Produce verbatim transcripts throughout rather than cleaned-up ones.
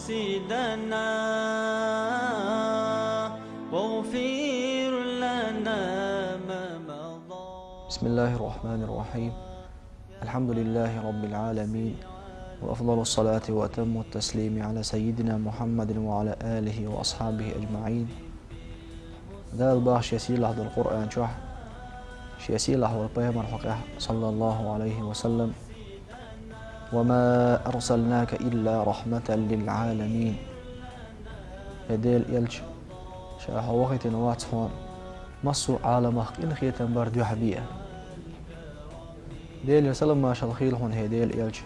سيدنا واغفر لنا ما مضى. بسم الله الرحمن الرحيم. الحمد لله رب العالمين، وأفضل الصلاة وأتم التسليم على سيدنا محمد وعلى آله وأصحابه أجمعين. Дала боху шен сийлахь долу Къуръан чохь, шен сийлахь волу пайхамар хьокъехь, саллаллаху алейхи ва саллам: «وما أرسلناك إلا رحمة للعالمين». ХӀей Делан элча, ша хьо вахийтина вац хьуна массо а Ӏаламах къинхетам бар дуьхьа бен. Делера салам-маршалла хуьлда хьуна, хӀей Делан элча,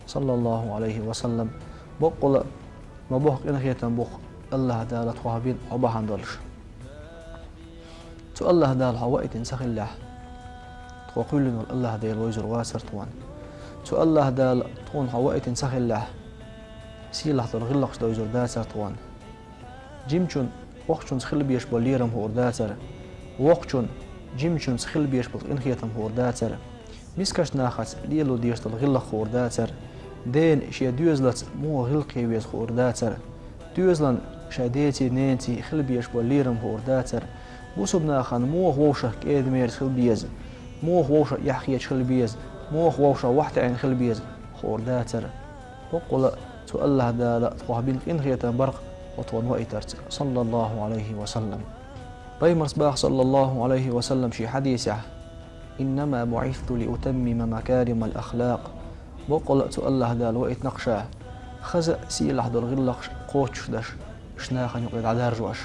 саллаллаху алейхи ва саллам, боккъала а ма боху къинхетам бу-кх Аллаха Дала тхох бина хьо бахьана долуш. Цу Аллаха Дала хьо ваийтина ца хиллехь, тхо кхоьллина волу Аллаха Дела вевзар вацара тхуна. Цу Аллаха Дала тхуна хьо ваийтина ца хиллехь, сийлахь долу гӀиллакхаш довзур дацара тхуна. Жимачун воккхачуьнца хила безаш болу лерам хуур дацара. Воккхачун жимачуьнца хила безаш болу къинхетам хуур дацара. Мискачу нахаца лело дезаш долу гӀиллакх хуур дацара. Дена шен доьзалца муха гӀиллакхе веза хуур дацара. Доьзалан шайн деций, ненаций хила безаш болу лерам хуур дацара. Бусалба нахана муха вовшах кӀеда-мерза хила беза, муха вовшах эхь хеташ хила беза, муха вовшах вахтаьӀина хила беза хуур дацара. Боккъала а цу Аллаха Дала тхох бина къинхетам бара-кх хьо тхуна ваийтарца, саллаллаху алейхи ва саллам. Пайхамарс боху, саллаллаху алейхи ва саллам, шен хьадисехь: «إنما بعثت لأتمم مكارم الأخلاق». Боккъала а цу Аллаха Дала ваийтина-кх ша хаза а, сийлахь долу гӀиллакхаш кхочушдеш, уьш нахана юкъе дӀадаржош.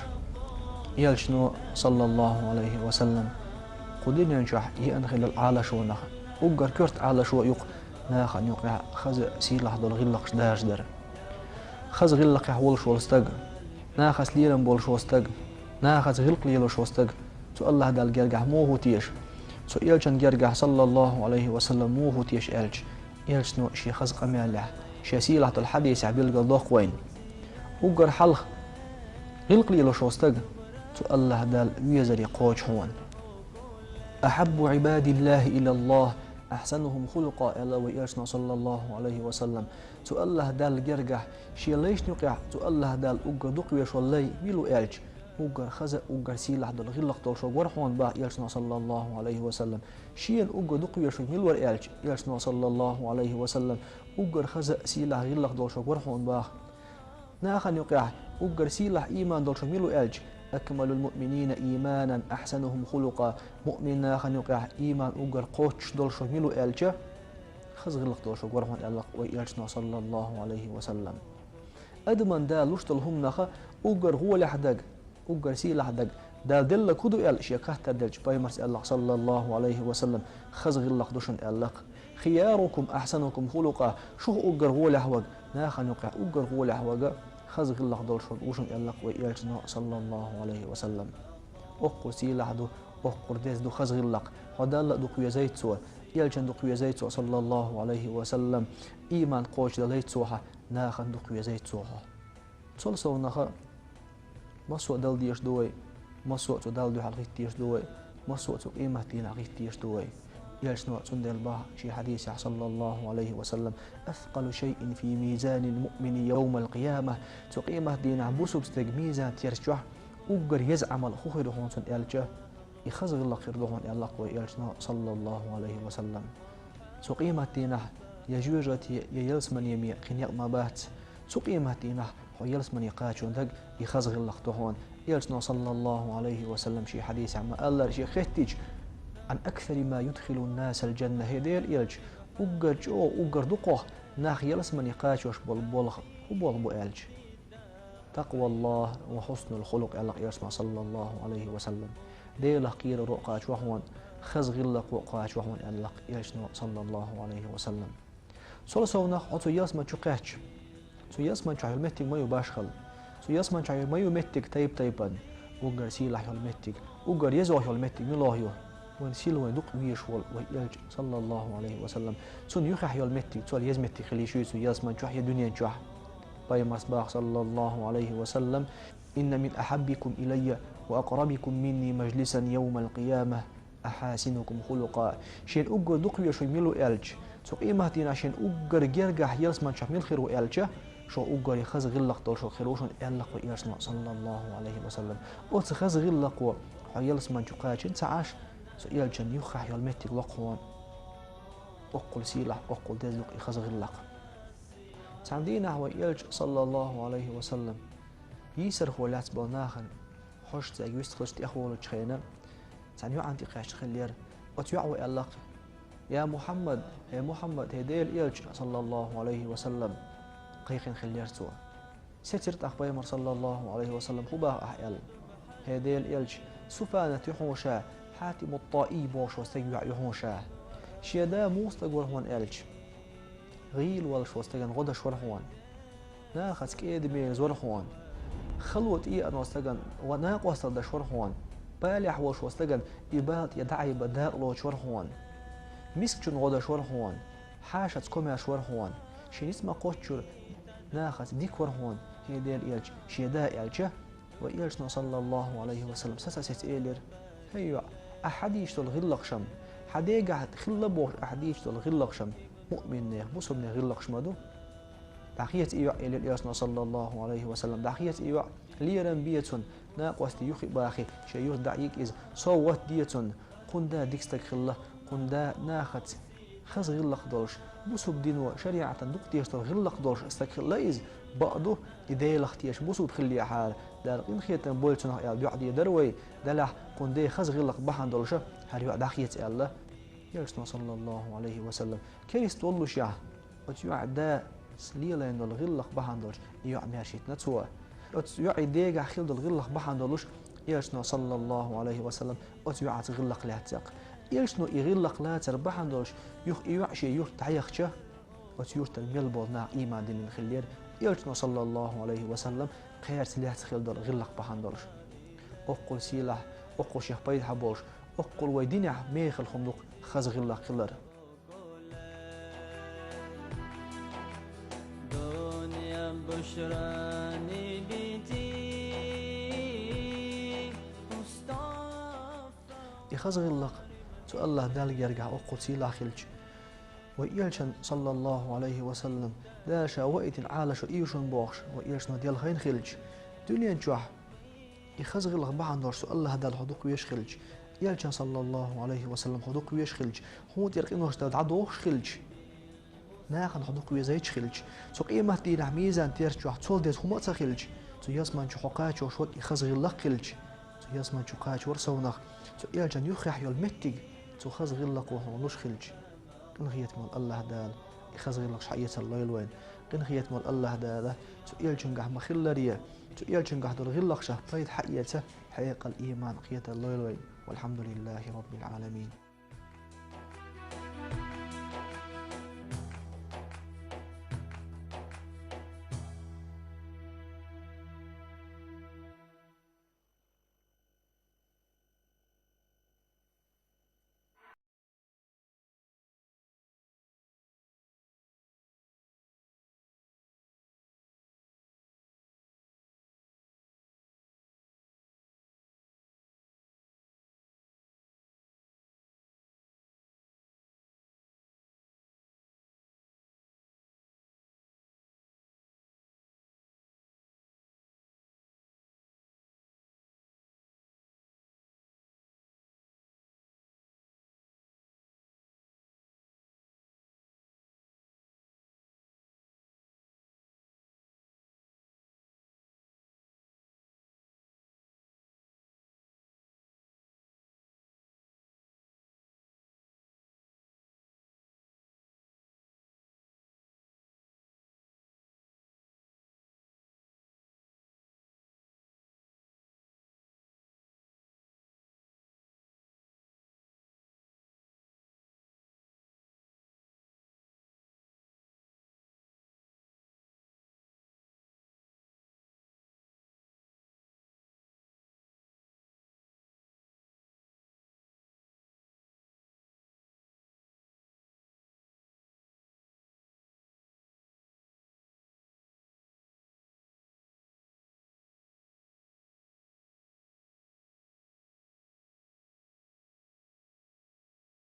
Элчано, саллаллаху алейхи ва саллам, кху дуьнен чохь еана хиллал Ӏалашонах уггар коьрта Ӏалашо а ю-кх нахана юкъехь хаза а, сийлахь долу гӀиллакхаш даржадар. Хаза гӀиллакхехь волуш волу стаг, нахаца лерам болуш волу стаг, нахаца гӀиллакх лелош волу стаг цу Аллаха Далла гергахь муха ву теша? Цу элчан гергахь, саллаллаху алейхи ва саллам, муха ву теша аьлча, элчано шен хаза къамелехь, шен сийлахь долу хьадисехь билгалдоккху вайна. Уггар хьалха гӀиллакх лелош волу стаг цу Аллаха Далла везаре кхочу хьуна. «أحب عباد الله إلى الله أحسنهم خلقا», аьлла вай элчано, саллаллаху алейхи ва саллам. Цу Аллаха Далла гергахь шен лайшна юкъехь цу Аллаха Далла уггар дукхавезаш волу лай мила ву аьлча, уггар хаза а, уггар сийлахь долу гӀиллакх долуш верг вара хьуна, боху элчано, саллаллаху алейхи ва саллам. Шена уггар дукхавезаш верг мила вара аьлча, элчано, саллаллаху алейхи ва саллам, уггар хаза а, сийлахь гӀиллакх долуш верг вара хьуна, боху. Нахана юкъехь уггар сийлахь ийман долуш верг мила ву аьлча, «أكمل المؤمنين إيمانا أحسنهم خلقا», муъмин нахана юкъехь ийман уггар кхоччуш долуш верг мила ву аьлча, хаза гӀиллакх долуш верг вара хьуна, аьлла-кх вай элчано, саллаллаху алейхи ва саллам. Адаман Дала луш долу хӀуманах уггар гӀолехь дерг, уггар сийлахь дерг Дала делларг хӀун ду аьлла шен хаттар делча, пайхамарс аьлла-кх, саллаллаху алейхи ва саллам, хаза гӀиллакх ду шуна, аьлла-кх. «خياركم أحسنكم خلقا», шух уггар гӀолехь верг, нахана юкъехь уггар гӀолехь верг хаза гӀиллакх долуш верг ву шуна, аьлла-кх вай элчано, саллаллаху алейхи ва саллам. Оккхур сийлахь ду, оккхур деза ду хаза гӀиллакх. Хьо Далла а дукхавезайта цо, элчанна дукхавезайта цо, саллаллаху алейхи ва саллам, ийман кхочушдалайта цо хьан, нахана дукхавезайта цо хьо. Цул совнаха массо а дала дезаш ду вай, массо а цу Далла дуьхьал хӀиттийша ду вай, массо а цу къематдийнахь хӀиттийша ду вай. Элчано цундела боху шен хьадисехь, саллаллаху алейхи ва саллам: «أثقل شيء في ميزان المؤمن يوم القيامة». Цу къематдийнахь бусалба стеган мизан терс чохь уггар еза Ӏамал хӀун хир ю хьуна цунна аьлча, и хаза гӀиллакх хир ду хьуна, аьлла-кх вай элчано, саллаллаху алейхи ва саллам. Цу къематдийнахь я жоьжахати, я ялсамане ма кхин некъ ма бац. Цу къематдийнахь хьо ялсамане кхачо дерг и хаза гӀиллакх ду хьуна. Элчано, саллаллаху алейхи ва саллам, шен хьадисехь ма-аллара, шех хеттича: «عن أكثر ما يدخل الناس الجنة», хӀей Делан элча, уггар чӀогӀа, уггар дукхох нах ялсамане кхачош болу болх хӀун болх бу аьлча, «تقوى الله وحسن الخلق», аьлла-кх элчано, саллаллаху алейхи ва саллам. Делах кхераро а кхачо хьуна, хаза гӀиллакхо а кхачо хьуна, аьлла-кх элчано, саллаллаху алейхи ва саллам. Цул совнаха хьо цу ялсамани чу кхаьчча, цу ялсамани чохь йолу меттиг ма ю башхалла. Цу ялсамани чохь ма ю меттиг тайп-тайпана. Уггар сийлахь йолу меттиг, уггар еза йолу меттиг муьлха ю? Вайн сийлахь, вайн дукха везаш волу вай элча, саллаллаху алейхи ва саллам. Цунна юххехь йолу меттиг, цул еза меттиг хила йиш юй цу ялсамани чохь я дуьнен чохь? Пайхамарс боху, саллаллаху алейхи ва саллам: «إن من أحبكم إلي وأقربكم مني مجلسا يوم القيامة أحاسنكم خلقا». Шена уггар дукха везаш верг мила ву аьлча, цу къематдийнахь шена уггар гергахь ялсамани чохь мила хир ву аьлча, уггаре хаза гӀиллакх долуш хир ву шуна, аьлла-кх вайн Элчано, саллаллаху Ӏалайхи ва саллам. Оцу хаза гӀиллакхо хьо ялсамани чу кхачийна ца Ӏаш, цу Элчанна юххехь йолу меттиг ло-кх хьуна. Оккхул сийлахь, оккхул деза ду-кх и хаза гӀиллакх. Цхьана дийнахь вайн Элча, саллаллаху Ӏалайхи ва саллам, йийсархо лаьцна болу нахана хьожуш, цаьрга вистхуьлуш тӀехволучу хенахь, цхьана йоӀана тӀекхаьчна хиллера. Оцу йоӀо аьлла-кх: «Я Мухьаммад, хӀей Мухьаммад, хӀей Делан Элча, саллаллаху Ӏалайхи ва саллам», кхайкхина хиллера цо. Сецира тӀаккха пайхамар, саллаллаху Ӏалайхи ва саллам, хӀун боху ахь аьлла. «ХӀей Делан Элча, Суфанат ю хьуна ша, Хьатимут-ТаӀий бохуш волу стеган йоӀ ю хьуна ша. Шен да муха стаг вара хьуна аьлча, гӀийла волуш волу стеган гӀо деш вара хьуна. Нахаца кӀеда-мерза вара хьуна. Хало тӀеӀано стеган ва накъосталла деш вара хьуна. Балехь волуш волу стеган и бала тӀе дӀаайба дакъа лоцуш вара хьуна. Мискачун гӀо деш вара хьуна. Хьашаца комаьрша вара хьуна. Шен ницкъ ма-кхоччура нахаца дика вара хьуна, хӀей Делан Элча, шен да аьлча». Вайн Элчано, саллаллаху Ӏалайхи ва саллам, саца сецна элира: «ХӀей йоӀ, ахь хьан дийцуш долу гӀиллакхаш-м, хьан дегахь хилла бохуш ахь дийцуш долу гӀиллакхаш-м муъминнех, бусулбанех гӀиллакхаш ма ду. ДӀахеца и йоӀ», элира Элчано, саллаллаху Ӏалайхи ва саллам, «дӀахеца и йоӀ, лерам бе цунна, накъостий юхабахий, шен юрта дӀа а йига иза, совгӀат де цунна, кхунна да дика стаг хилла, кхунна да нахаца хаза гӀиллакх долуш, бусулба дино, шариӀатана дукха дезаш долу гӀиллакх долуш стаг хилла иза, бакъ ду, и Делах тешаш бусулба хиллехьара, Дала къинхетам бойла цунах», аьлла, дуӀа дийр дара вай, делахь кхунна ден хаза гӀиллакх бахьана долуша хӀара йоӀ дӀахеца аьлла. Элчано, саллаллаху Ӏалайхи ва саллам, керста воллушехь, оцу йоӀан дас лелийна долу гӀиллакх бахьана долуш и йоӀ маьршийтина цо. Оцу йоӀан дегахь хилла долу гӀиллакх бахьана долуш Элчано, саллаллаху Ӏалайхи ва саллам, оцу йоӀаца гӀиллакх лаьцна-кх. Элчано и гӀиллакх лацар бахьана долуш, юха и йоӀ шен юрта дӀаяхча, оцу юьртара мел болу нах ийман диллина хиллера, Элчано, саллаллаху Ӏалайхи ва саллам, кхаьрца лаьцна хилла долу гӀиллакх бахьана долуш. Оккхул сийлахь, оккхул шех пайда хьан болуш, оккхул вайн динехь мехала хӀума ду-кх хаза гӀиллакх хилар. И хаза гӀиллакх цу АллахӀ Далла гергахь оккхул сийлахь хилча, вайн Элчан, саллаллаху Ӏалайхи ва саллам, Дала ша ваийтина Ӏалашо ийшина бохуш, вайн Элчано делхийна хилча, дуьнен чохь и хаза гӀиллакх бахьана долуш цу АллахӀ Далла хьо дукха везаш хилча, Элчан, саллаллаху Ӏалайхи ва саллам, хьо дукха везаш хилча, хьуна тӀера къинош дан дӀадохуш хилча, нахана хьо дукха везаш хилча, цу къематдийнахь мизан терча чохь цул деза хӀума а ца хилча, цу ялсамани чу хьо кхачош верг и хаза гӀиллакх хилча, цу ялсамани чу кхача вара совнах, цу Элчан юххехь йолу меттиг цу хаза гӀиллакхо хьуна луш хилча, къинхетам болу АллахӀ Дала и хаза гӀиллакхаш хьаэцалла лойла вайна. Къинхетам болу АллахӀ Дала цу Элчангахь ма-хиллара, цу Элчангахь долу гӀиллакхашах пайда хьаэца, хьекъал, ийман кхеталла лойла вайна. Валхьамдулиллахи Роббил Ӏаламин.